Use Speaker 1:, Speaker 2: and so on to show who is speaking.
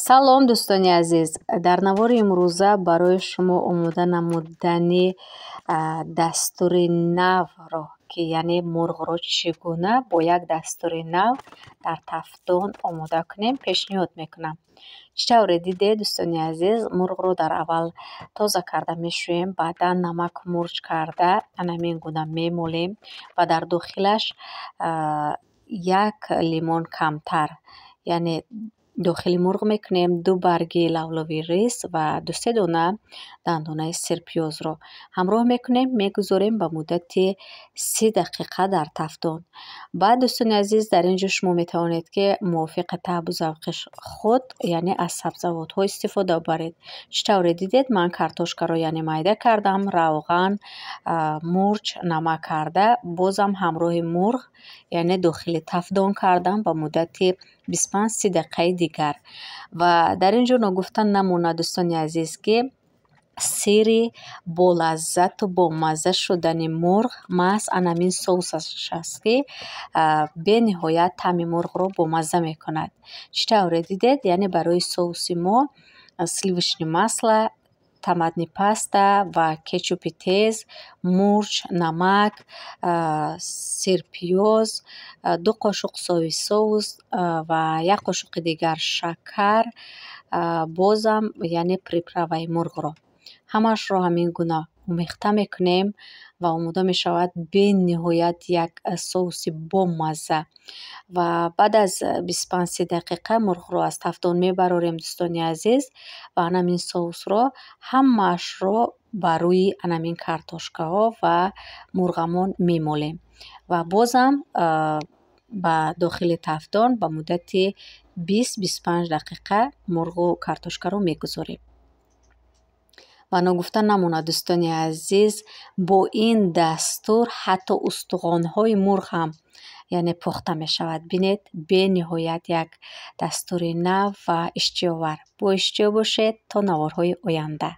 Speaker 1: Салом, дӯстони азиз! Дар навори имрӯза барои шумо омода намудани дастури навро, ки яъне мурғро чӣ гуна бо як дастури нав дар тафдон омода кунем, пешниҳод мекунам. Чӣ тавре дидед, дӯстони азиз, мурғро дар аввал тоза карда мешӯем, баъдан намаку мурч карда ана ҳамин гуна мемолем ва дар дохилаш як лимон камтар, яъне дохили мурғ мекунем, ду барги лавлави рис ва дусе дона дандонаи сирпиёзро ҳамроҳ мекунем, мегузорем ба муддати 30 дақиқа дар тафдон. Баъд, дӯстони азиз, дар ин ҷо шумо метавонед, ки мувофиқи таъбу завқи худ, яъне аз сабзавотҳо истифода баред. Чӣ тавре дидед, ман картошкаро, яъне майда кардам, равған, мурч, намак карда, бозам ҳамроҳи мурғ, яъне дохили тафдон кардам ба муддати 25-30 дақиқаи дигар. Ва дар ин ҷо ногуфта намонад, дӯстони азиз, ки сирри болаззату бомазза шудани мурғ маҳз анамин соусаш аст, ки бениҳоят таъми мурғро бомазза мекунад. Чӣ тавре дидед, яъне барои соуси мо сливочное масло, томатный паста ва кетчупи тез, мурч, намак, сирпиёз, 2 қошуқ сои соус ва як қошуқи дигар шакар, бозам, яъне приправаи мурғро. Ҳамаашро ҳамин гуна омехта мекунем ва омода мешавад бениҳоят як соуси бомазза. Ва баъд аз 25-30 дақиқа мурғро аз тафдон мебарорем, дӯстони азиз, ва анамин соусро ҳамаашро ба рӯи анамин картошкаҳо ва мурғамон мемолем ва бозам ба дохили тафдон ба муддати 20-25 дақиқа мурғу картошкаро мегузорем. Ва ногуфта намонад, дӯстони азиз, бо ин дастур ҳатто устухонҳои мурғ ҳам, яъне пухта мешавад. Бинед, бениҳоят як дастури нав ва иштиҳовар. Бо иштиҳо бошед то наворҳои оянда.